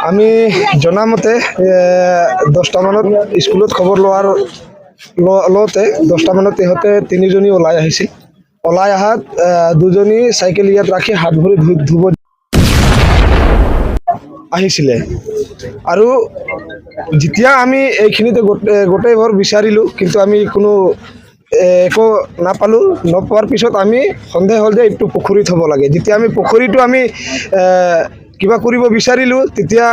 আমি জনামতে 10টামানত স্কুলত খবৰ লোৱাৰ লওঁতে 10টামানত ইহঁতে তিনিজনী ওলাই আহিছিল। ওলাই অহাত দুজনী চাইকেল ইয়াত ৰাখি হাত ভৰি ধুব আহিছিলে। আৰু যেতিয়া আমি এইখিনিতে গোটেই ঘৰ বিচাৰিলোঁ, কিন্তু আমি কোনো একো নাপালোঁ। নোপোৱাৰ পিছত আমি সন্দেহ হ'ল যে এইটো পুখুৰীত হ'ব লাগে। যেতিয়া আমি পুখুৰীটো আমি কিবা কৰিব বিচাৰিলোঁ, তেতিয়া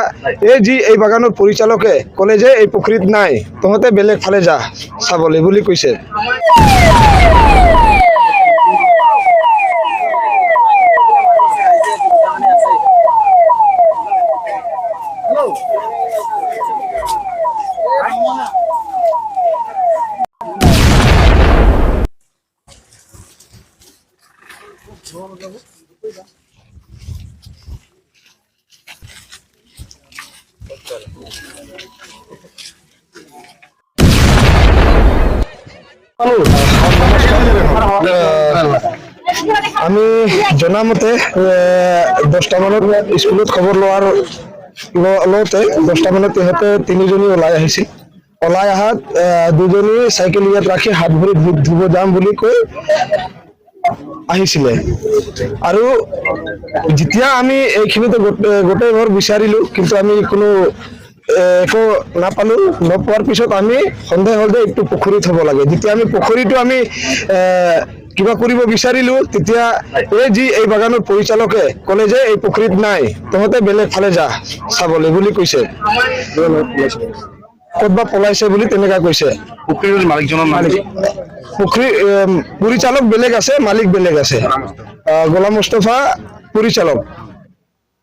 এই যি এই বাগানৰ পৰিচালকে ক'লে যে এই পুখুৰীত নাই, তহঁতে বেলেগ ফালে যা চাবলৈ বুলি কৈছে। আমি জনামতে 10টামানত স্কুলত খবৰ লোৱাৰ লওঁতে 10টামানত ইহঁতে তিনিজনী ওলাই আহিছিল। ওলাই অহাত দুজনী চাইকেল ইয়াত ৰাখি হাত ভৰি ধুব যাম বুলি কৈ আহিছিলে। আৰু যেতিয়া আমি এইখিনিতে গোটেই ঘৰ বিচাৰিলোঁ, কিন্তু আমি কোনো একো নাপালোঁ। নোপোৱাৰ পিছত আমি সন্দেহ হ'ল যে এইটো পুখুৰীত হ'ব লাগে। যেতিয়া আমি পুখুৰীটো আমি কিবা কৰিব বিচাৰিলোঁ, তেতিয়া এই যি এই বাগানৰ পৰিচালকে ক'লে যে এই পুখুৰীত নাই, তহঁতে বেলেগ ফালে যা চাবলৈ বুলি কৈছে। ক'তবা পলাইছে বুলি তেনেকা কৈছে। পুখুৰীৰ মালিকজনৰ নাম কি? পুখুৰী পৰিচালক বেলেগ আছে, মালিক বেলেগ আছে। গোলাম মুস্তফা পৰিচালক।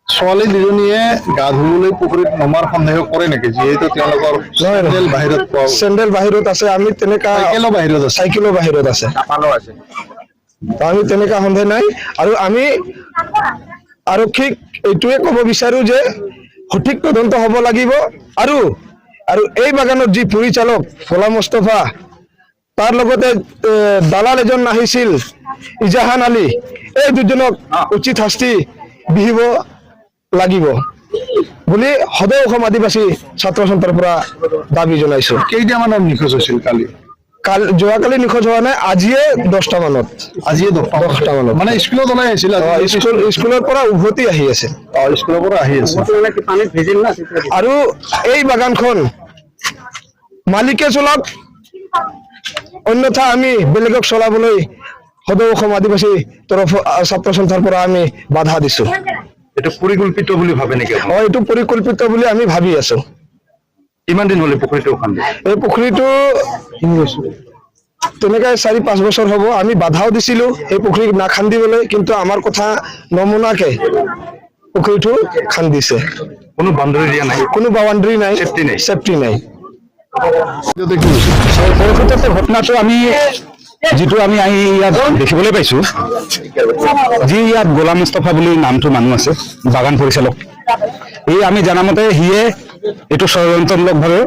ছোৱালী দুজনীয়ে গা ধুবলৈ পুখুৰীত নমাৰ সন্দেহ কৰে নেকি? যিহেতু তেওঁলোকৰ নহয়, নহয়। চেণ্ডেল বাহিৰত পোৱা গৈছে। চেণ্ডেল বাহিৰত আছে, আমি তেনেকা চাইকেলো বাহিৰত আছে। চাইকেলো বাহিৰত আছে, তো আমি তেনেকা সন্দেহ নাই। আৰু আমি আৰক্ষীক এইটোৱে ক'ব বিচাৰো যে সঠিক তদন্ত হ'ব লাগিব। আৰু আৰু এই বাগানত যি পৰিচালক গোলাম মুস্তফা, তাৰ লগতে দালাল এজন আহিছিল ইজাহান আলী, এই দুজনক উচিত শাস্তি বিহিব লাগিব বুলি সদৌ অসম আদিবাসী ছাত্ৰ সন্থাৰ পৰা দাবী জনাইছো। কেইটামানত নিখোজ হৈছিল কালি? যোৱাকালি নিখোজ হোৱা নাই, আজিয়ে 10টা মানত। আজিয়ে 10টা? 10টা মানত। মানে স্কুলত ওলাই আহিছিল আজি? স্কুলৰ পৰা উভতি আহি আছে। অ, স্কুলৰ পৰা আহি আছে। আৰু এই বাগানখন মালিকে চলাওক, অন্যথা আমি বেলেগক চলাবলৈ সদৌ অসম আদিবাসী তৰফ ছাত্ৰ সন্থাৰ পৰা আমি বাধা দিছো। এইটো পৰিকল্পিত বুলি ভাবে নেকি আপুনি? অ, এইটো পৰিকল্পিত বুলি আমি ভাবি আছো। কিমান দিন হ'লে পুখুৰীটো খান্দি? এই পুখুৰীটো তেনেকাই 4-5 বছৰ হ'ব। আমি বাধাও দিছিলো এই পুখুৰী নাখান্দিবলৈ, কিন্তু আমাৰ কথা নমুনাকে পুখুৰীটো খান্দিছে। কোনো বাউণ্ডাৰী দিয়া নাই? কোনো বাউণ্ডাৰী নাই। Safety নাই। চেফটি নাই। কি হৈছে? প্ৰকৃততে ঘটনাটো আমি যিটো আমি আহি ইয়াত দেখিবলৈ পাইছো, যি ইয়াত গোলাম মুস্তফা বুলি নামটো মানুহ আছে, বাগান পৰিচালক, এই আমি জানামতে সিয়ে এইটো ষড়যন্ত্ৰমূলকভাৱে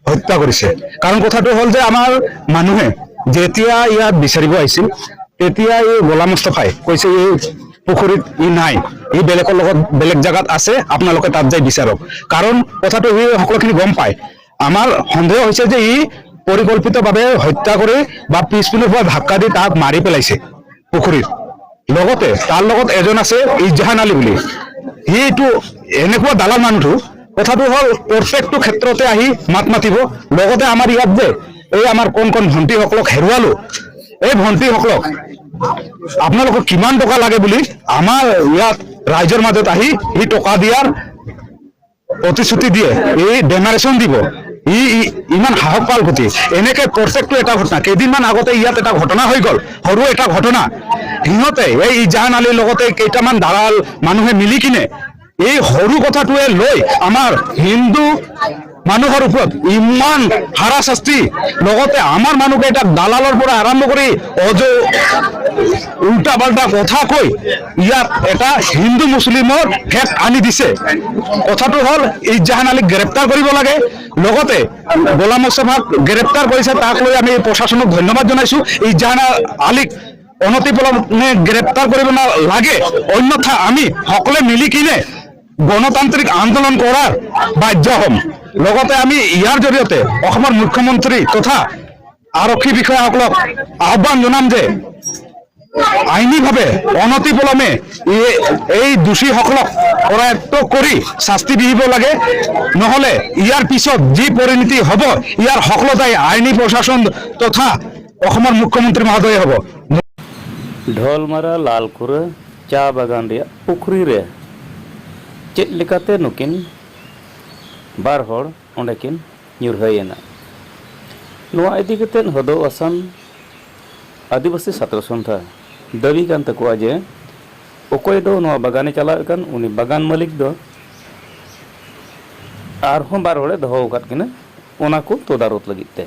হত্যা কৰিছে। কাৰণ কথাটো হ'ল যে আমাৰ মানুহে যেতিয়া ইয়াত বিচাৰিব আহিছিল, তেতিয়া এই গোলাম মুস্তফাই কৈছে এই পুখুৰীত ই নাই, ই বেলেগৰ লগত বেলেগ জেগাত আছে, আপোনালোকে তাত যাই বিচাৰক। কাৰণ কথাটো সি সকলোখিনি গম পায়। আমাৰ সন্দেহ হৈছে যে ই পৰিকল্পিতভাৱে হত্যা কৰি বা পিছপিনৰ পৰা ধাক্কা দি তাক মাৰি পেলাইছে পুখুৰীত। লগতে তাৰ লগত এজন আছে ইজাহান আলী বুলি, সি এইটো এনেকুৱা দালাল মানুহটো। কথাটো হ'ল প্ৰত্যেকটো ক্ষেত্ৰতে আহি মাত মাতিব। লগতে আমাৰ ইয়াত যে এই আমাৰ কণ কণ ভণ্টিসকলক হেৰুৱালো, এই ভণ্টিসকলক আপোনালোকক কিমান টকা লাগে বুলি আমাৰ ইয়াত ৰাইজৰ মাজত আহি সি টকা দিয়াৰ প্ৰতিশ্ৰুতি দিয়ে, এই ডেমাৰেশ্যন দিব। ই ইমান সাহস পাল গতি এনেকে প্ৰত্যেকটো এটা ঘটনা। কেইদিনমান আগতে ইয়াত এটা ঘটনা হৈ গ'ল, সৰু এটা ঘটনা। সিহঁতে এই ইজাহান আলীৰ লগতে কেইটামান দালাল মানুহে মিলি কিনে এই সৰু কথাটোৱে লৈ আমাৰ হিন্দু মানুহৰ ওপৰত ইমান হাৰাশাস্তি, লগতে আমাৰ মানুহকেইটাক দালালৰ পৰা আৰম্ভ কৰি অজ উল্টা পাল্টা কথা কৈ ইয়াত এটা হিন্দু মুছলিমৰ ভেদ আনি দিছে। কথাটো হ'ল ইজাহান আলীক গ্ৰেপ্তাৰ কৰিব লাগে। লগতে গোলাম মুস্তফাক গ্ৰেপ্তাৰ কৰিছে, তাক লৈ আমি প্ৰশাসনক ধন্যবাদ জনাইছো। ইজাহান আলীক অনতিপলমে গ্ৰেপ্তাৰ কৰিব লাগে, অন্যথা আমি সকলোৱে মিলি কিনে গণতান্ত্ৰিক আন্দোলন কৰাৰ বাধ্য হ'ম। লগতে আমি ইয়াৰ জৰিয়তে অসমৰ মুখ্যমন্ত্ৰী তথা আৰক্ষী বিষয়াসকলক আহ্বান জনাম যে আইনীভাৱে অনতিপলমে এই দোষীসকলক কৰায়ত্ব কৰি শাস্তি বিহিব লাগে। নহ'লে ইয়াৰ পিছত যি পৰিণতি হ'ব, ইয়াৰ সকলো দায়ী আইনী প্ৰশাসন তথা অসমৰ মুখ্যমন্ত্ৰী মহোদয়ে হ'ব। ढोलमारा लालकुरा चा बागान ᱨᱮᱭᱟᱜ ᱯᱩᱠᱷᱨᱤ ᱨᱮ ᱪᱮᱫ ᱞᱮᱠᱟᱛᱮ ᱱᱩᱠᱤᱱ ᱵᱟᱨ ᱦᱚᱲ ᱚᱸᱰᱮ ᱠᱤᱱ ᱧᱩᱨᱦᱟᱹᱭᱮᱱᱟ, ᱱᱚᱣᱟ ᱤᱫᱤ ᱠᱟᱛᱮᱫ ᱦᱚᱫᱚ ᱟᱥᱟᱢ ᱟᱹᱫᱤᱵᱟᱹᱥᱤ ᱥᱟᱛᱨᱚ ᱥᱚᱱᱛᱷᱟ ᱫᱟᱹᱵᱤ ᱠᱟᱱ ᱛᱟᱠᱚᱣᱟ ᱡᱮ ᱚᱠᱚᱭ ᱫᱚ ᱱᱚᱣᱟ ᱵᱟᱜᱟᱱᱮ ᱪᱟᱞᱟᱣᱮᱫ ᱠᱟᱱ ᱩᱱᱤ ᱵᱟᱜᱟᱱ ᱢᱟᱹᱞᱤᱠ ᱫᱚ ᱟᱨᱦᱚᱸ ᱵᱟᱨ ᱦᱚᱲᱮ ᱫᱚᱦᱚ ᱟᱠᱟᱫ ᱠᱤᱱᱟᱹ ᱚᱱᱟ ᱠᱚ ᱛᱚᱫᱟᱨᱚᱛ ᱞᱟᱹᱜᱤᱫ ᱛᱮ।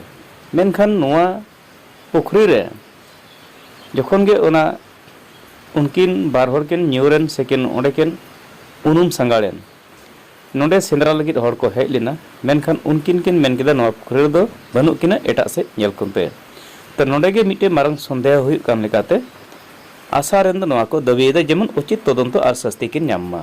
ᱢᱮᱱᱠᱷᱟᱱ ᱱᱚᱣᱟ ᱯᱩᱠᱷᱨᱤ ᱨᱮ ᱡᱚᱠᱷᱚᱱ ᱜᱮ ᱚᱱᱟ ᱩᱱᱠᱤᱱ ᱵᱟᱨ ᱦᱚᱲ ᱠᱤᱱ ᱧᱩᱨᱮᱱ ᱥᱮᱠᱤᱱ ᱚᱸᱰᱮ ᱠᱤᱱ ᱩᱱᱩᱢ ᱥᱟᱸᱜᱟᱲᱮᱱ, ᱱᱚᱰᱮ ᱥᱮᱸᱫᱽᱨᱟ ᱞᱟᱹᱜᱤᱫ ᱦᱚᱲ ᱠᱚ ᱦᱮᱡ ᱞᱮᱱᱟ। ᱢᱮᱱᱠᱷᱟᱱ ᱩᱱᱠᱤᱱ ᱠᱤᱱ ᱢᱮᱱ ᱠᱮᱫᱟ ᱱᱚᱣᱟ ᱯᱩᱠᱷᱨᱤ ᱨᱮᱫᱚ ᱵᱟᱹᱱᱩᱜ ᱠᱤᱱᱟ, ᱮᱴᱟᱜ ᱥᱮᱫ ᱧᱮᱞ ᱠᱚᱢ ᱯᱮ। ᱛᱚ ᱱᱚᱰᱮ ᱜᱮ ᱢᱤᱫᱴᱮᱱ ᱢᱟᱨᱟᱝ ᱥᱚᱱᱫᱮᱦ ᱦᱩᱭᱩᱜ ᱠᱟᱱ ᱞᱮᱠᱟᱛᱮ ᱟᱥᱟ ᱨᱮᱱ ᱫᱚ ᱱᱚᱣᱟ ᱠᱚ ᱫᱟᱹᱵᱤᱭᱮᱫᱟ ᱡᱮᱢᱚᱱ ᱩᱪᱤᱛ ᱛᱚᱫᱚᱱᱛᱚ ᱟᱨ ᱥᱟᱥᱛᱤ ᱠᱤᱱ ᱧᱟᱢ ᱢᱟ।